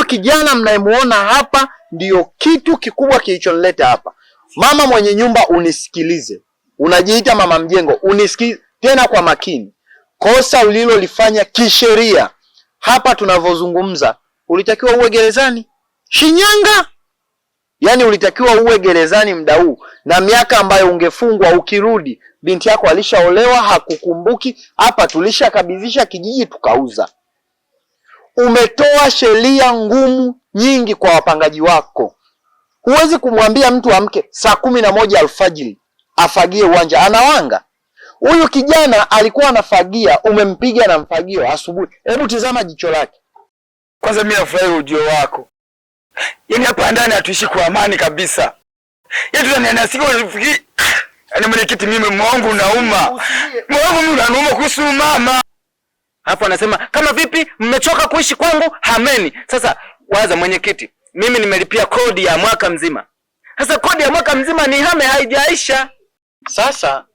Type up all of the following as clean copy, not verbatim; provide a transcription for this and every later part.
Kijana mnayemuona hapa ndiyo kitu kikubwa kilichonileta hapa. Mama mwenye nyumba, unisikilize. Unajiita mama mjengo, unisikilize tena kwa makini. Kosa ulilolifanya kisheria hapa tunavyozungumza, ulitakiwa uwe gerezani Shinyanga. Yaani ulitakiwa uwe gerezani muda huu, na miaka ambayo ungefungwa ukirudi, binti yako alishaolewa, hakukumbuki. Hapa tulishakabidhisha kijiji tukauza. Umetoa sheria ngumu nyingi kwa wapangaji wako. Huwezi kumwambia mtu amke saa 11 alfajiri afagie uwanja, anawanga. Huyu kijana alikuwa anafagia, umempiga na mfagio asubuhi. Hebu tizama jicho lake. Kwanza mimi nafurahi ujio wako. Yaani hapa ndani hatuishi kwa amani kabisa. Yaani tunanyanyasika unafikiri. Yaani mwenyekiti, mimi moyo unauma. Moyo wangu mimi unauma kuhusu mama. Hapo anasema kama vipi mmechoka kuishi kwangu, hameni. Sasa waza mwenyekiti, mimi nimelipia kodi ya mwaka mzima. Sasa kodi ya mwaka mzima ni hame, haijaisha. Sasa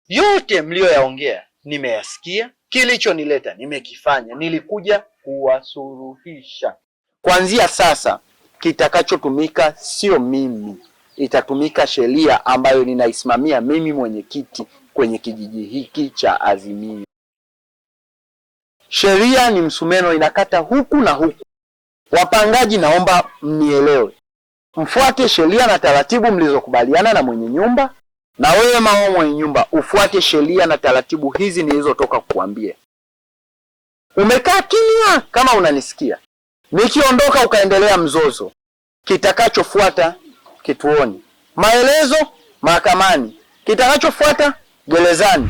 yote mliyoyaongea nimeyasikia, kilichonileta nimekifanya, nilikuja kuwasuluhisha. Kuanzia sasa kitakachotumika sio mimi, itatumika sheria ambayo ninaisimamia mimi mwenyekiti kwenye kijiji hiki cha Azimio. Sheria ni msumeno, inakata huku na huku. Wapangaji, naomba mnielewe, mfuate sheria na taratibu mlizokubaliana na mwenye nyumba, na wewe mama mwenye nyumba ufuate sheria na taratibu hizi nilizotoka kukuambia. Umekaa kimya kama unanisikia. Nikiondoka ukaendelea mzozo, kitakachofuata kituoni, maelezo mahakamani, kitakachofuata gerezani.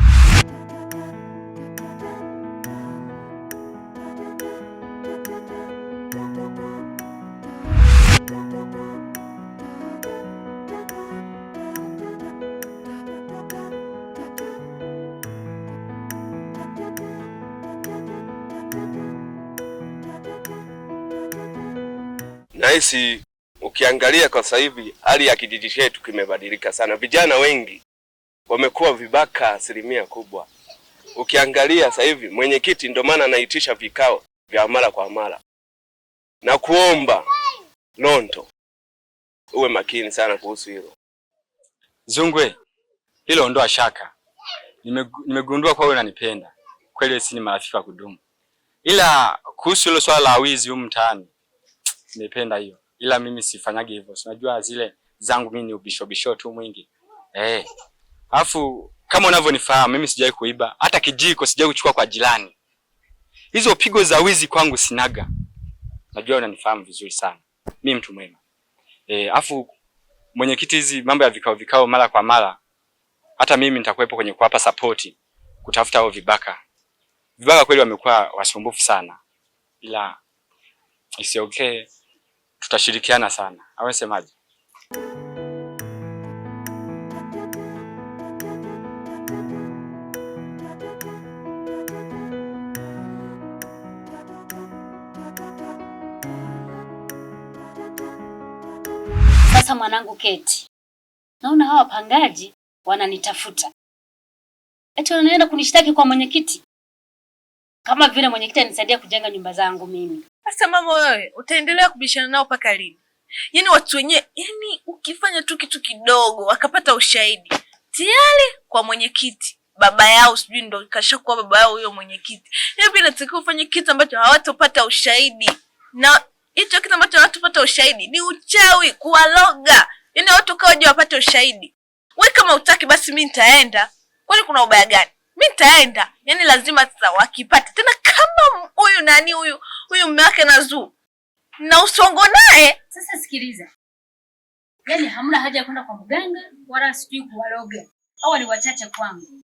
Nahisi ukiangalia kwa sasa hivi hali ya kijiji chetu kimebadilika sana. Vijana wengi wamekuwa vibaka asilimia kubwa. Ukiangalia sasa hivi mwenyekiti ndio maana anaitisha vikao vya mara kwa mara na kuomba Lonto uwe makini sana kuhusu hilo. Zungwe, hilo ondoa shaka. Nimegundua kwa wewe unanipenda kweli, si ni marafiki wa kudumu, ila kuhusu hilo swala la wizi humu mtaani nimependa hiyo, ila mimi sifanyagi hivyo. Unajua zile zangu mimi ni ubisho bisho tu mwingi eh. Alafu kama unavyonifahamu mimi sijawahi kuiba hata kijiko, sijawahi kuchukua kwa jirani. Hizo pigo za wizi kwangu sinaga. Najua unanifahamu vizuri sana, mimi mtu mwema eh. Alafu mwenyekiti, hizi mambo ya vikao vikao mara kwa mara, hata mimi nitakuwepo kwenye kuwapa support kutafuta hao vibaka. Vibaka kweli wamekuwa wasumbufu sana, ila it's okay, tutashirikiana sana, au semaje? Sasa mwanangu Keti, naona hawa wapangaji wananitafuta, eti wanaenda kunishtaki kwa mwenyekiti, kama vile mwenyekiti anisaidia kujenga nyumba zangu mimi. Sasa mama, wewe utaendelea kubishana nao mpaka lini? Yaani watu wenyewe, yaani ukifanya tu kitu kidogo wakapata ushahidi tayari kwa mwenyekiti, baba yao sijui ndo kashakuwa baba yao huyo mwenyekiti. Yaani pia inatakiwa ufanye kitu ambacho hawatopata ushahidi, na hicho kitu ambacho hawatopata ushahidi ni uchawi, kuwaloga. Yaani watu kawaje wapate ushahidi? We kama utaki basi mi nitaenda. Kwani kuna ubaya gani? Mi nitaenda. Yaani lazima sasa wakipate tena, kama huyu nani huyu huyu mume wake na Zuu na usongo naye. Sasa sikiliza, yaani hamna haja ya kwenda kwa mganga wala sijui kuwaloga. Hawa ni wachache kwangu.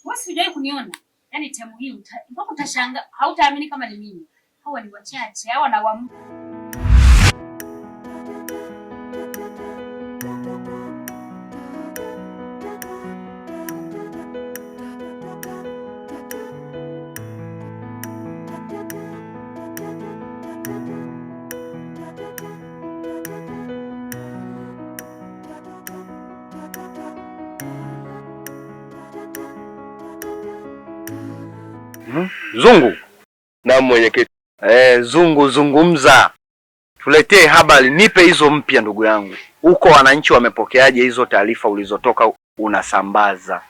Wewe hujawahi kuniona, yaani temu hii mpaka utashangaa, hautaamini kama ni mimi. Hawa ni wachache, hawa na wa Zungu. Naam mwenyekiti. Zungu, zungumza, tuletee habari, nipe hizo mpya ndugu yangu. Huko wananchi wamepokeaje hizo taarifa ulizotoka unasambaza?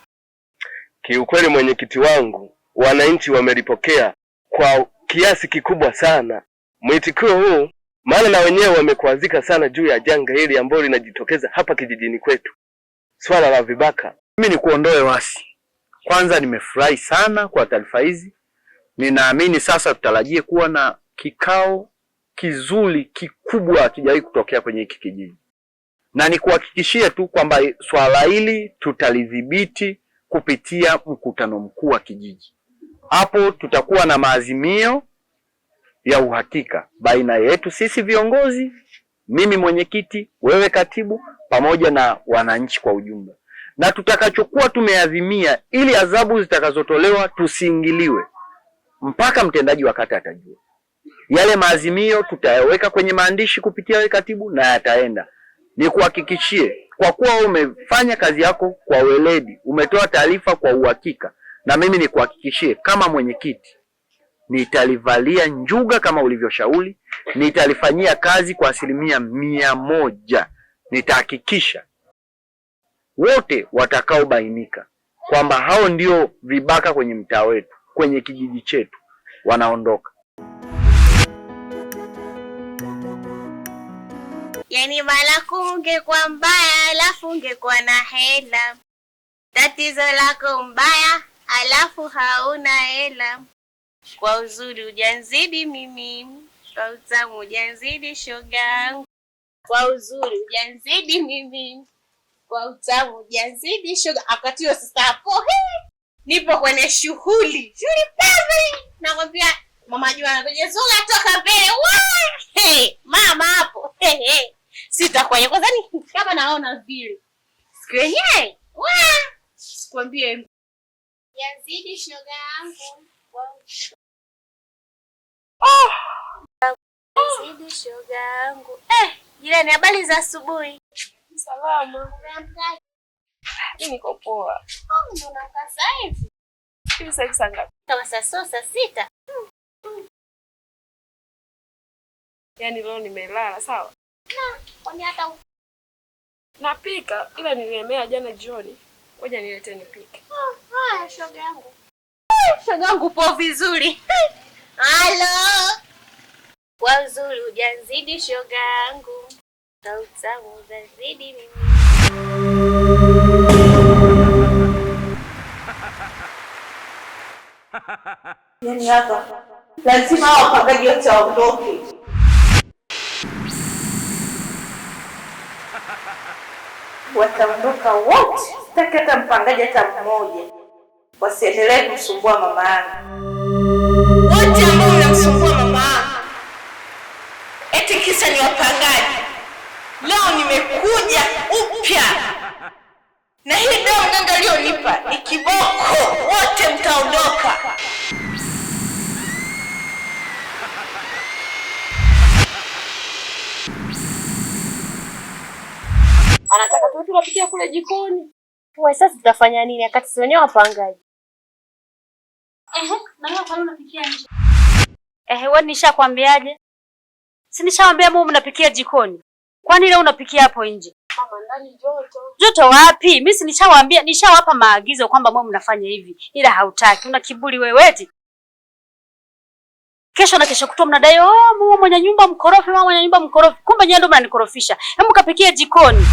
Kiukweli mwenyekiti wangu, wananchi wamelipokea kwa kiasi kikubwa sana mwitikio huu, maana na wenyewe wamekwazika sana juu ya janga hili ambalo linajitokeza hapa kijijini kwetu, swala la vibaka. Mimi nikuondoe wasi. Kwanza nimefurahi sana kwa taarifa hizi. Ninaamini sasa tutarajie kuwa na kikao kizuri kikubwa hakijawahi kutokea kwenye hiki kijiji, na nikuhakikishie tu kwamba swala hili tutalidhibiti kupitia mkutano mkuu wa kijiji. Hapo tutakuwa na maazimio ya uhakika baina yetu sisi viongozi, mimi mwenyekiti, wewe katibu, pamoja na wananchi kwa ujumla, na tutakachokuwa tumeazimia, ili adhabu zitakazotolewa tusiingiliwe mpaka mtendaji wa kata atajua. Yale maazimio tutayaweka kwenye maandishi kupitia wewe katibu, na yataenda. Nikuhakikishie, kwa kuwa umefanya kazi yako kwa weledi, umetoa taarifa kwa uhakika, na mimi nikuhakikishie kama mwenyekiti nitalivalia njuga kama ulivyoshauri, nitalifanyia kazi kwa 100%. Nitahakikisha wote watakaobainika kwamba hao ndio vibaka kwenye mtaa wetu, kwenye kijiji chetu, wanaondoka. Yani malaku ungekuwa mbaya alafu ungekuwa na hela, tatizo lako mbaya alafu hauna hela. Kwa uzuri hujanizidi mimi, kwa utamu hujanizidi shoga. Kwa uzuri hujanizidi mimi, kwa utamu hujanizidi shoga. Wakati huo sasa hapo nipo kwenye shughuli pale, nakwambia mama Juma anakuja, Zula toka mbele. Hey, mama hapo sitakuwa kwanza ni kama naona vile siku yenyewe sikwambie yazidi shoga yangu. Zidi shoga yangu. Jirani, habari za asubuhi? Salama. Mimi niko poa. Ndio unaamka sasa hivi? Hivi sasa hivi saa ngapi? Kama saa 6. Yaani leo nimelala, sawa? Na, kwani hata napika ila niliemea jana jioni. Ngoja nilete nipike. Haya shoga yangu. Shoga yangu upo vizuri. Halo. Kwa uzuri hujanizidi shoga yangu, kwa utamu hujanizidi mimi. Yaani hapa lazima hao wapangaji wote waondoke. Wataondoka wote, sitaki hata mpangaji hata mmoja. Wasiendelee kumsumbua mama yangu. Wote ambao mnamsumbua mama yangu eti kisa ni wapangaji, leo nimekuja upya na hii dawa mganga aliyonipa ni kiboko. Wote mtaondoka. Anataka tu tunapikia kule jikoni. Wewe sasa tutafanya nini wakati si wenyewe wapangaji? Na wewe kwa nini unapikia nje? Wewe nishakwambiaje? Si nishawaambia mimi mnapikia jikoni. Kwani leo unapikia hapo nje? Mama, ndani joto. Joto wapi? Mimi si nishawaambia, nishawapa maagizo kwamba mwe mnafanya hivi, ila hautaki. Una kiburi wewe eti. Kesho na kesho kutwa mnadai, "Oh, mama mwenye nyumba mkorofi, mama mwenye nyumba mkorofi." Kumbe nyinyi ndio mnanikorofisha. Hebu kapikie jikoni.